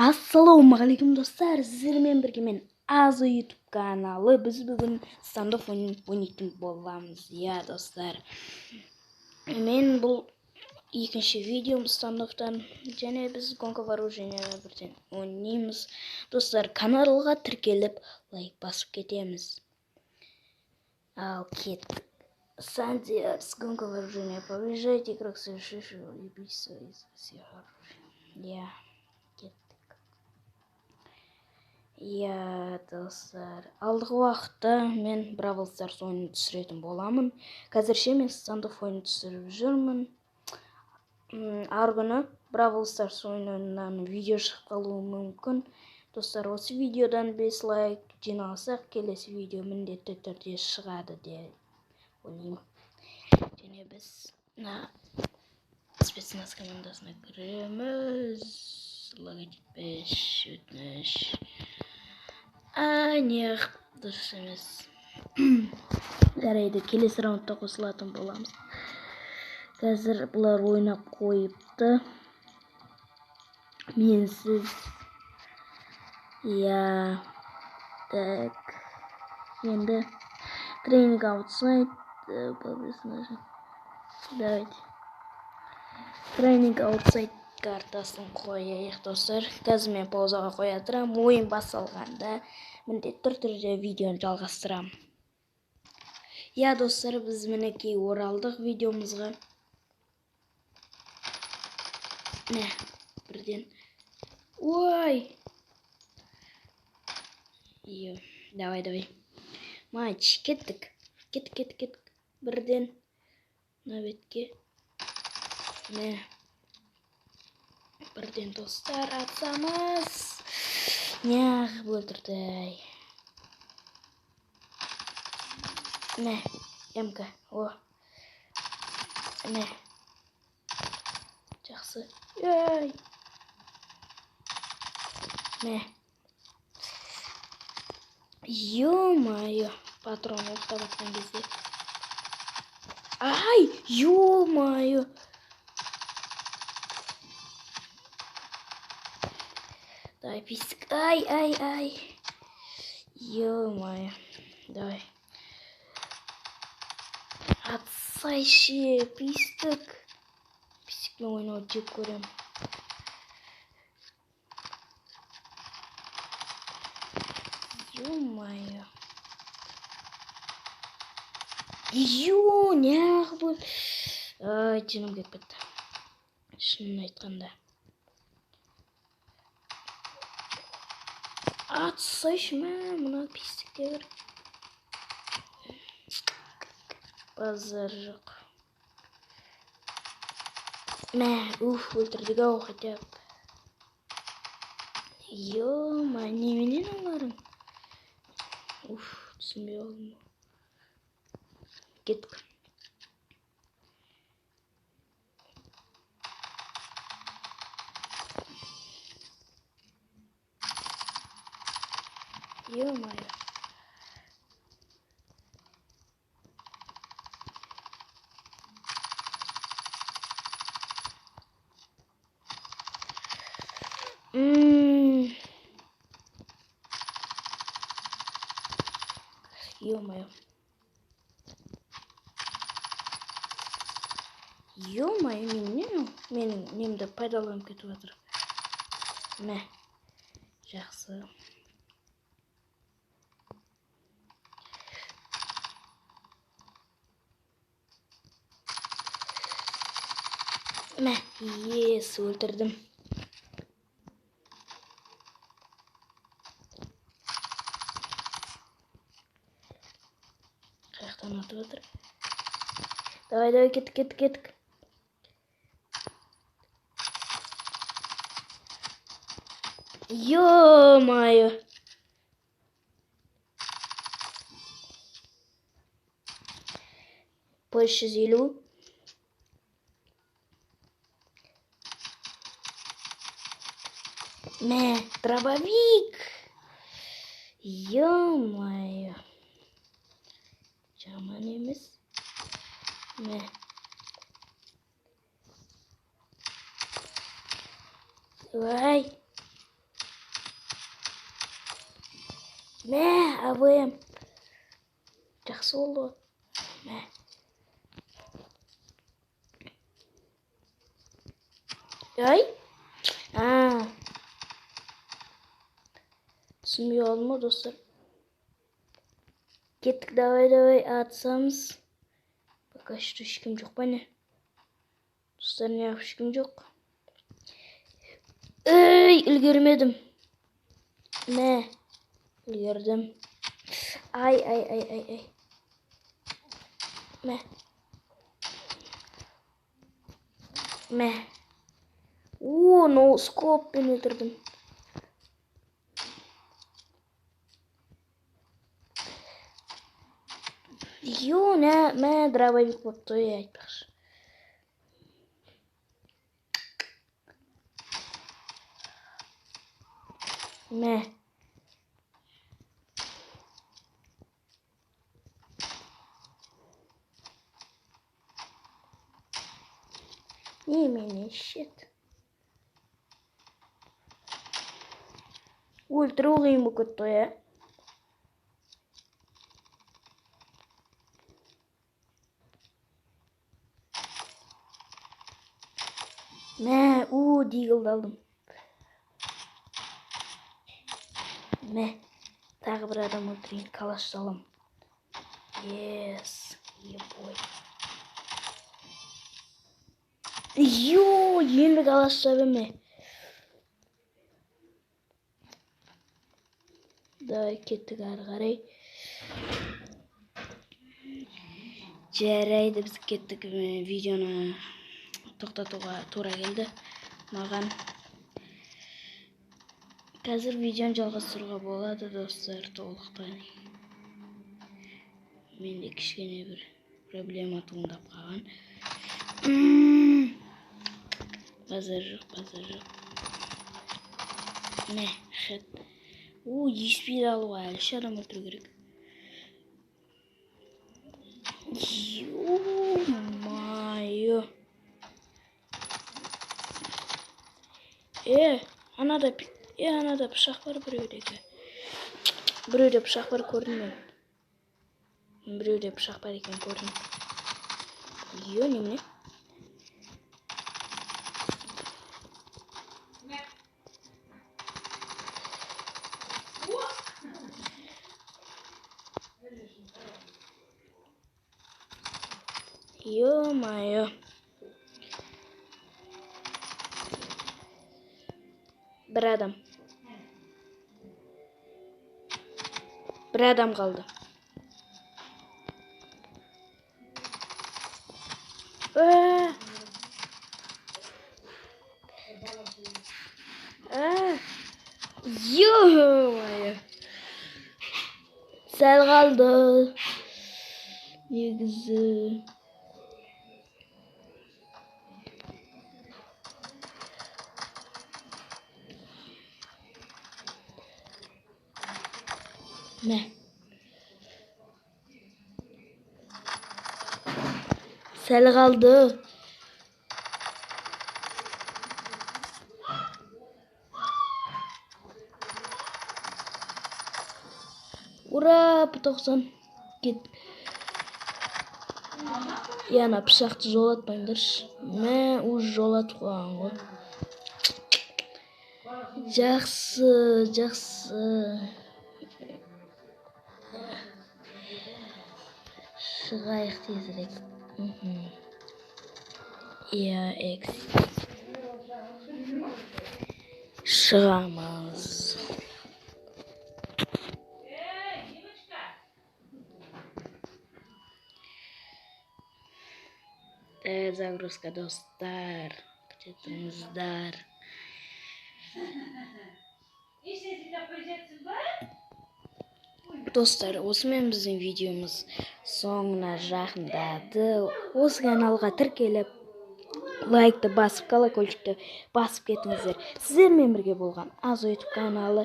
Ассалаумағалейкум достар, сіздермен бірге мен Азо YouTube каналы. Біз бүгін Standoff ойнайтын боламыз. Иә, достар. Мен бұл екінші видеом Standoff'тан және біз гонка вооружения бірден ойнаймыз. Достар, каналға тіркеліп, лайк басып кетеміз. Ал кеттік. Сандерс, гонка вооружения. Побеждайте, игрок, совершивший убийство из всех оружия. Иә. Иә, достар, алдығы уақытта мен Бравл Старс ойынын түсіретін боламын. Қазірше мен Standoff ойынын түсіріп жүрмін. Ар күні Бравл Старс ойынынан видео шығып қалуы мүмкін. Достар, осы видеодан 5 лайк жиналсақ, келесі видео міндетті түрде шығады деп ойлаймын. Және біз мына спецназ командасына кіреміз. Логотип 5, өтініш. Неғып дұрыс емес. Жарайды, келесі раундта қосылатын боламыз. Қазір бұлар ойнап қойыпты. Менсіз. Иә. Так. Енді тренинг аутсайд. Давайте. Тренинг аутсайд картасын қояйық, достар. Қазір мен паузаға қоя тұрамын. Ойын басталғанда міндетті түрде видеоны жалғастырамын. Иә, достар, біз мінекей оралдық видеомызға. Міне, бірден. Ой! Ё, давай, давай. Матч, кеттік. Кеттік, кеттік, кеттік. Бірден мына бетке. Міне. Бірден, достар, атсамыз. Неғып өлтірді. Міне, МК. О. Міне. Жақсы. Ей. Міне. Ё-моё. Патрон оқтап атқан кезде. Ай, ё-моё. Давай, писк. Ай, ай, ай. Ё-моё. Давай. Атсайшы, пистік. Пистікпен ойнауды жек көремін. Ё-моё. Ё, неғып өл. Ай, жыным келіп кетті. Шынын айтқанда. Атсайшы, мә, мына пистікте бір. Базар жоқ. Мә, уф, өлтірдік ау хотя бы. Ё-ма, неменен оларың? Уф, түсінбей қалдым. Кеттік. Ё-моё. Ё-моё. Ё-моё, менің немді пайдаланып кетіп жатыр. Мә. Жақсы. Мә, ес, өлтірдім. Қаяқтан атып жатыр? Давай, давай, кеттік, кеттік, кеттік. Ё-моё. 550. Мә, дробовик. Ё-моё. Жаман емес. Мә. Ой. Мә, АВМ. Жақсы болды ғой. Мә. Ай. Түсінбей қалдым ғой, достар. Кеттік, давай, давай, атсамыз. Пока что ешкім жоқ па не? Достар, неғып ешкім жоқ? Ей, үлгермедім. Мә, үлгердім. Ай, ай, ай, ай, ай. Мә. Мә. О, ноускоппен өлтірдім. Ё, нә, мә, дробовик болыпты, ой, айтпақшы. Мә. Немене, щит. Өлтіру қиын болып кетті ғой, ә? Мә, у, диглді алдым. Мә, тағы бір адам өлтірейін, калаш салам. Ес, ебой. Ё, енді калаш салам, мә. Давай, кеттік ары қарай. Жарайды, біз кеттік. Видеоны тоқтатуға тура келді маған. Қазір видеоны жалғастыруға болады, достар, толықтай. Менде кішкене бір проблема туындап қалған. Базар жоқ, базар жоқ. Мә, хет. О, еспейді алуға әлі үш адам өлтіру керек. Ё-моё. Анада анада пышақ бар біреудегі. Біреуде пышақ бар, көрдім мен. Біреуде пышақ бар екен, көрдім. Ё, немене? Ё-моё. Бір адам. Бір адам қалды. Ё-моё. Сәл қалды. Негізі. Мә. Сәл қалды. Ура, П90. Кет. Яна пышақты жолатпаңдаршы. Мә, уж жолатып қойған ғой. Жақсы, жақсы. Шығайық тезірек. Иә, экс. Шығамыз. Загрузка, достар. Күте тұрыңыздар. Достар, осымен біздің видеомыз соңына жақындады. Осы каналға тіркеліп, лайкты басып, колокольчикті басып кетіңіздер. Сіздермен бірге болған Азо YouTube каналы.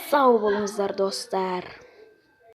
Сау болыңыздар, достар.